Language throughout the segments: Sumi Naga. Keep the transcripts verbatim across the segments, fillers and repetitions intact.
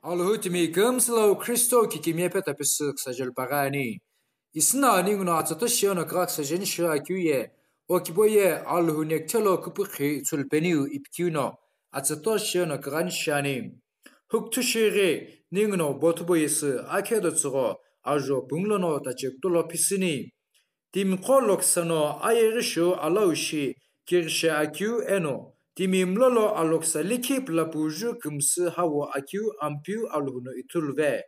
Alhou timi kümtsü lo Kristo kikimiye peta pesü küsajelu pagani. Isina ninguno atsatoshi ono kra küsajeni shira kiu ye, okibo ye Alhou nekthelo küpükhi ithulu peniu ipikiu no atsatoshi ono krani shani. Hukuthu shiri ninguno bothubo yesü akhedo tsügho ajo punglono tachekutolo phisini. Timiqo loksa no ayeghi shou alau shi kirishe akeu eno, timi mlolo aloksa likhi pulapuju kümsü hawo akeu Ampeu Alhou no ithuluve.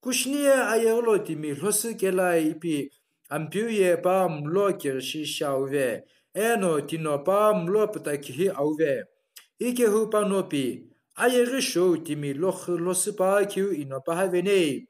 Kushini ye ayeghi lo timi lhosü kelai ipi Ampeu ye pa mlo kirishi shiauve, eno tino pa mlo pütakihi auve. Ikehu panopi, ayeghi shou timi lokhü lhosü pa keu ino pahavenei.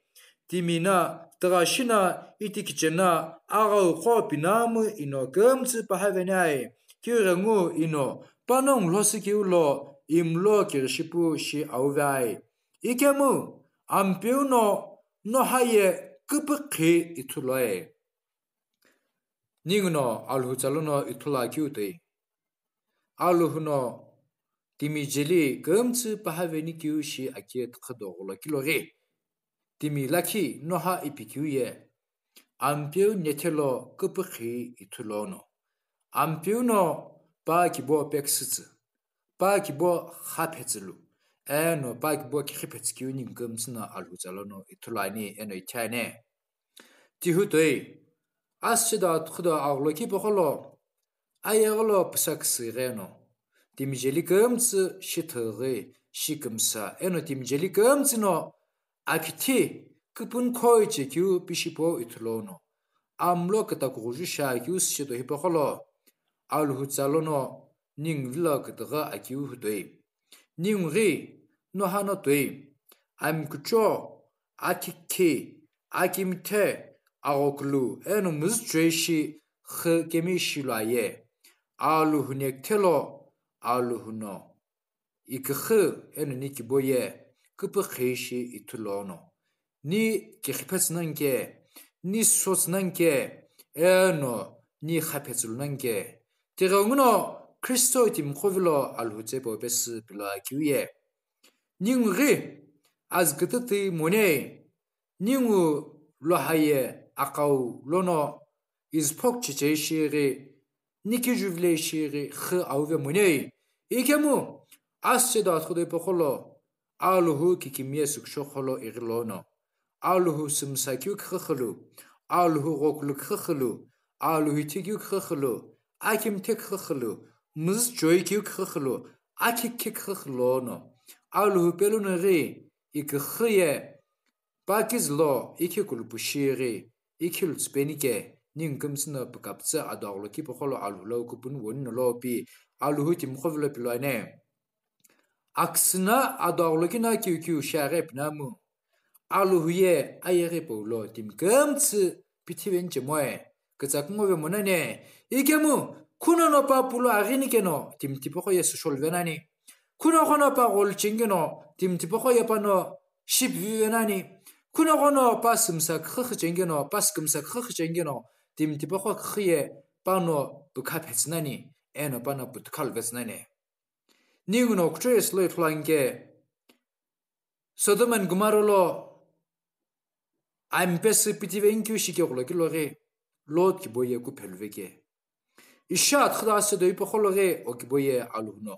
Timi na, tüghashi na, itikiche na, aghau qo pinamu ino kümtsü pahavenai. Kiu ghengu ino, panongu lhosü keu lo, imlo kirishipu shi auvai. Ikemu, Ampeu no, noha ye küpükhi ithuloi. Ninguno Alhou tsalono ithulu akeu toi. Alhou no timi jeli kümtsü pahaveni keu shi akhe tkhüdo gholo kiloghi. Timi lakhi noha ipi keu ye. Ampeu nethelo küpükhi ithulono. Ampeu no pa kibo peksütsü. Pa kibo khapetsülu. Eno pa kibo kikhipetsü keu ningu kümtsü no Alhou tsalono ithulu ani eno ithani. Tihu toi, asüdo atkhudo agholo kipoqolo, ayeghi lo püsa küsügheno, timi jeli kümtsü shithüghi, shikümsa, eno timi jeli kümtsü no akithi küpünkhoi chekeu pishipo ithulono. Amlo kütakughuju shakeu süshedo hipoqolo, Alhou tsalono ningu vilo kütügha akeu hutoi. Ningu ghi, noha no toi, amikucho, akikhi, akimithe, aghokulu, eno müzüchoi shi xü kemi shilu aye. Alhou nekthelo, Alhou no. Iküxü, eno ni kibo ye, küpükhi shi ithulono. Ni kikhipetsü nani ke, ni sotsü nani ke, eno ni khapetsülu nani ke. Tighenguno Kristo timiqo vilo Alhou tsepo pesü pilo akeu ye. Ningu ghi, azü kütütü monei, ningu lohaye aqau lono izüphok chichei shighi, nikiju vile shighi xü auve monei. Ikemu, asüdo atkhudo ipoqolo, Alhou kikimiye sükusho qholo ighilono. Alhou sümsa keu khüxülu, Alhou ghokulu khüxülu, Alhou ithi keu khüxülu, akimithe khüxülu, müzüchoi keu khüxülu, akikhi khüxülono. Alhou pelono ghi, iküxü ye, pa kizülo, ikhi kulupu shighi, ikhi lutsüpeni ke, ningu kümtsü no pükapütsü ado agholo kipoqolo Alhou lo kupunu woni no lopi, Alhou timiqo vilo pilo ani. Aküsüna ado agholo kino kiu kiu shiaghi pinamu. Alhou ye ayeghi poulo timi kümtsü pithiveni chemoe. Kütsa kungove monane. Ikemu, khuno no pa pulo aghini keno, timi tipoqo ye süsholu venani. Khuno khono pa gholu chengeno, timi tipoqo ye pano shipivi venani. Khuno khono pa sümsa khüxü chengeno, pa sükümsa khüxü chengeno, timi tipoqo khüxü ye pano pükha phetsinani, eno pano pütükhalu vetsinani. Ninguno kuchou yesü lo ithulu anke, Sodom and Gomorrah lo ami pesü pithiveni keu shike gholo kiloghi, Lot kibo ye kuphelu veke. Isha atkhüdo asüdo ipoqolo ghi okibo ye Alhou no.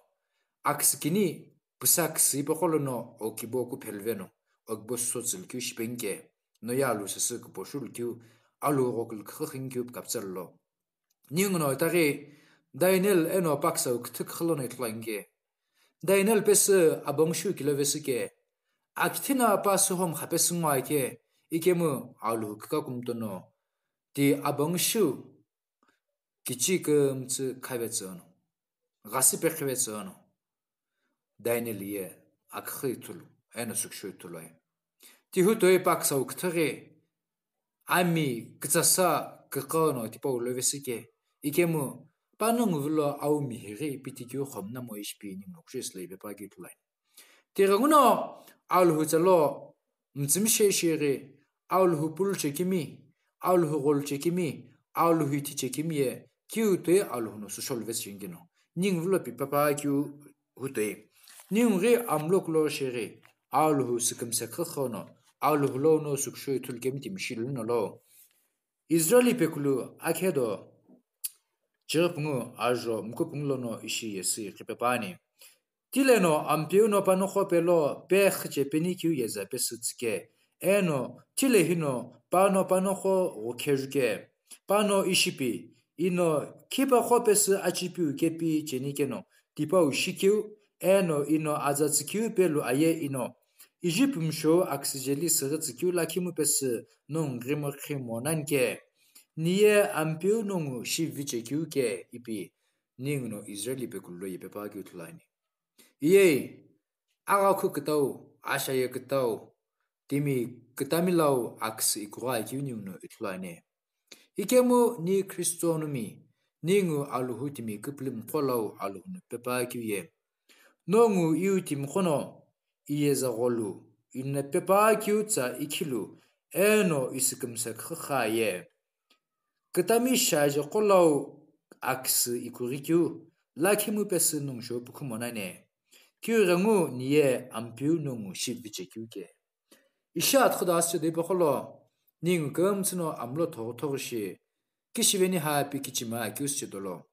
Aküsükini püsa küsü ipoqolo no okibo kuphelu veno. Okibo sotsülu keu shipeni ke. No ye Alhou sasü kuposhulu keu, Alhou ghokulu khüxü keu pükapütsü lo. Ninguno itaghi Daniel eno paksa küthü khülono ithulu anke. Daniel pesü abongishiu kilo vesü ke. Akithina pa sühom khapesü ngo ake, ikemu Alhou kika kumtono. Ti abongishiu kichi kümtsü khavetsü ono. Ghasü pekhivetsü ono. Daniel ye aküxü ithulu, eno sükusho ithulu aye. Tihu toi paksa küthü ghi, ami kütsasa küqo no tipau lo vesü ke, ikemu panongu vilo au mihighi pitikeu khomna mo ishi pi ninguno kuchou yesü lo ipe pa keu ithulu ani. Tighenguno Alhou tsalo mütsümishei shighi, Alhou pulu chekimi, Alhou gholu chekimi, Alhou ithi chekimi ye, kiu toi Alhou no süsholu vetsü chengeno. Ningu vilo pi papa kiu hutoi. Ningu ghi amlo kulo shighi, Alhou sükümsa khüxü no, Alhou lono sükusho ithulu kemi timi shilu no lo. Israeli pekulu akhedo chighipungu ajo mukupungu lono ishi yesü iqhipe pani. Tile no Ampeu no panoqo pelo pe xüche peni kiu yeza pesü tsüke, eno tile hino pano panoqo ghukhejuke, pano ishipi, ino khipaqo pesü achipiu kepi cheni keno tipau shikiu, eno ino aza tsükiu pelu aye ino Ijipu mishou aküsüjeli süghü tsükiu lakhimu pesü nongu ghimo khimo nanke. Niye Ampeu nongu shivichekiu ke ipi, ningu no Israeli pekulu lo yepe pa kiu thulani. Iyei, agha khu kütau, ashaye kütau, timi kütamilau aküsü ikugha kiu ningu no ithulani. Ikemu ni Kristo numi, ningu Alhou timi küpülümqo lau Alhou no pepa kiu ye. Nongu iu timiqo no, iyeza gholu, ino pepa kiu tsa ikhilu, eno isükümsa khüxü ye. Kütami shaje qolau aküsü ikughi kiu, lakhimu pesü nungsho pukhumo nane. Kiu ghengu niye Ampeu nongu shiviche kiu ke. Ishi athuda asüche do ipeqolo, ningu kümtsü no amlo thogho thogho shi, kishiveni ha pi kichima kiu süche dolo.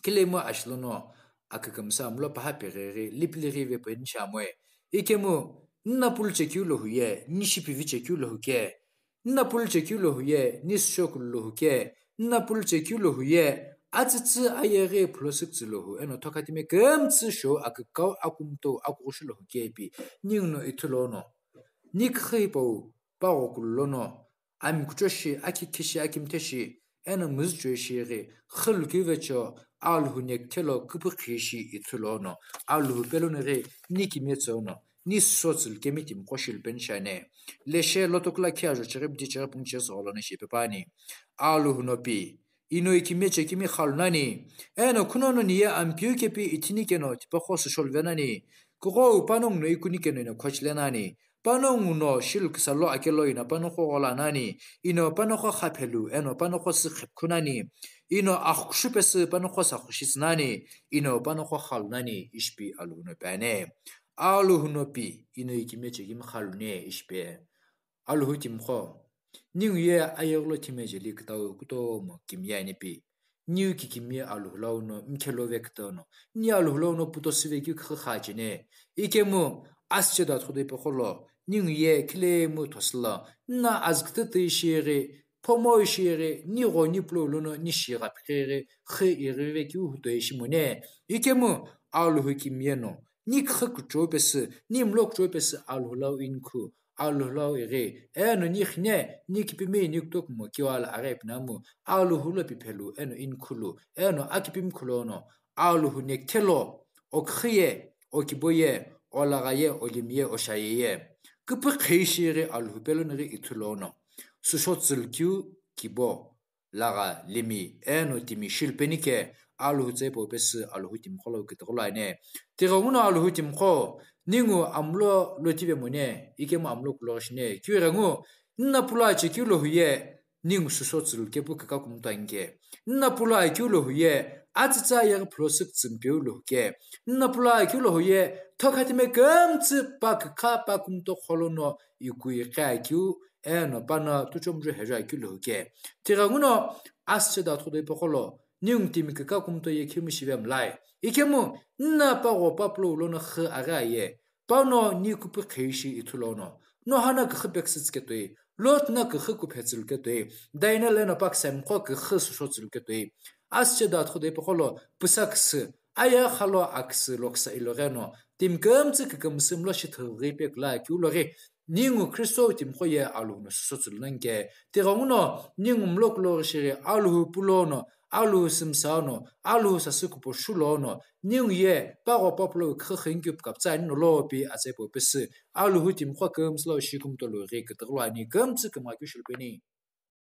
Kilemu ashilo no akükümsa amlo paha peghe ghi, lipili ghi ve peni shamoi. Ikemu, nna pulu chekiu lo huye, ni shipivi chekiu lo huke. Nna pulu chekiu lo huye, ni süshokulu lo huke. Nna pulu chekiu lo huye, atsütsü ayeghi phulosüktsü lo hu, eno thokatime kümtsü shou akükau akumto akughushu lo huke ipi, ningu no ithulono. Ni khipau, pagho kulu lono, ami kuchoshi, akikhishi, akimtheshi, eno müzüchoshi ghi, khülu kivecho, Alhou nekthelo küpükhishi ithulono, Alhou peloni ghi, ni kimetsono, ni sotsül kemi timiqo shilu peni shane. Leshe lotokula khi ajo chighi bidi chighi pungu chighi sogho lono shipepani. Alhou no pi, ino ikimiye chekimi khalu nani, eno khunono niye Ampeu kepi ithini keno tipaqo süsholu venani, kughou panongu no ikuni keno ino khochile nani, panongu no shilu küsa lo akelo ino panoqo ghola nani, ino panoqo khaphelu, eno panoqo sükhepkhu nani, ino axukushu pesü panoqo saxushitsü nani, ino panoqo khalu nani, ishipi Alhou no pi ane. Alhou no pi, ino ikimiye chekimi khalu ne, ishipi. Alhou timiqo, ningu ye ayeghulo thime jeli kütau kutomo kimiye ani pi. Niu kikimiye Alhou lau no mkhelo ve kütau no, ni Alhou lau no puto süve keu khüxü kha chene. Ikemu, asüche do athudo ipeqolo, ningu ye khilemu thosülo, nna azkütütü ishi ghi, phomo ishi ghi, ni gho ni pulo lono ni shi gha pikhe ghi, khü ighi ve keu huto ishi mone. Ikemu, Alhou kimiye no, ni khü kuchou pesü, ni mlo kuchou pesü Alhou lau inikhu, Alhou lau ighi, eno ni khine, ni kipimi ni kutokumo kiwala aghi pinamu, Alhou lo piphelu, eno inikhulu, eno akipimi khulono, Alhou nekthelo, okhiye, okiboye, olaghaye, olimiye, oshayeye. Küpükhishi ghi Alhou peloni ghi ithulono. Süshotsülu kiu, kibo, lagha, limi, eno timi shilu peni ke, Alhou tsepo pesü Alhou timiqo lo kütüqolo ane. Tighenguno Alhou timiqo, ningu amlo lotive mone, ikemu amlo kulo shine, kiu ghengu, nna pulu ache keu lo huye, ningu süshotsülu kepu küka kumta inke. Nna pulu akeu lo huye, atsütsü ayeghi phulosüktsü mpeu lo huke. Nna pulu akeu lo huye, thokatime kümtsü pa kükha pa kumto kholono ikui qe akeu, eno pano tuchomju heju akeu lo huke. Tighenguno asüche do athudo ipeqolo, ningu timi küka kumto ye khemu shive mlai. Ikemu, nna pagho papulo lono khü aghi aye. Pano ni küpükhishi ithulono. Noha no küxü peküsü tsüketoi. Lot no küxü kuphetsülu ketoi. Daniel eno paksa miqo küxü süshotsülu ketoi. Asüche do athudo ipeqolo, püsa küsü, aya khalo aküsü loksa ilogheno, timi kümtsü kükümsü mlo shithighi pekula kiu loghi, ningu Kristo timiqo ye Alhou no süshotsülu nani ke. Tighenguno, ningu mlo kulo ghi shighi Alhou pulono, Alhou sümsaono, Alhou sasü kupo shulono, ningu ye pagho papulo küxü khingikeu pukapütsa ani no lo pi atsepo pesü, Alhou timiqo kümsülo shi kumtolo ghi kütüqolo ani kümtsü kümgha keu shilu peni.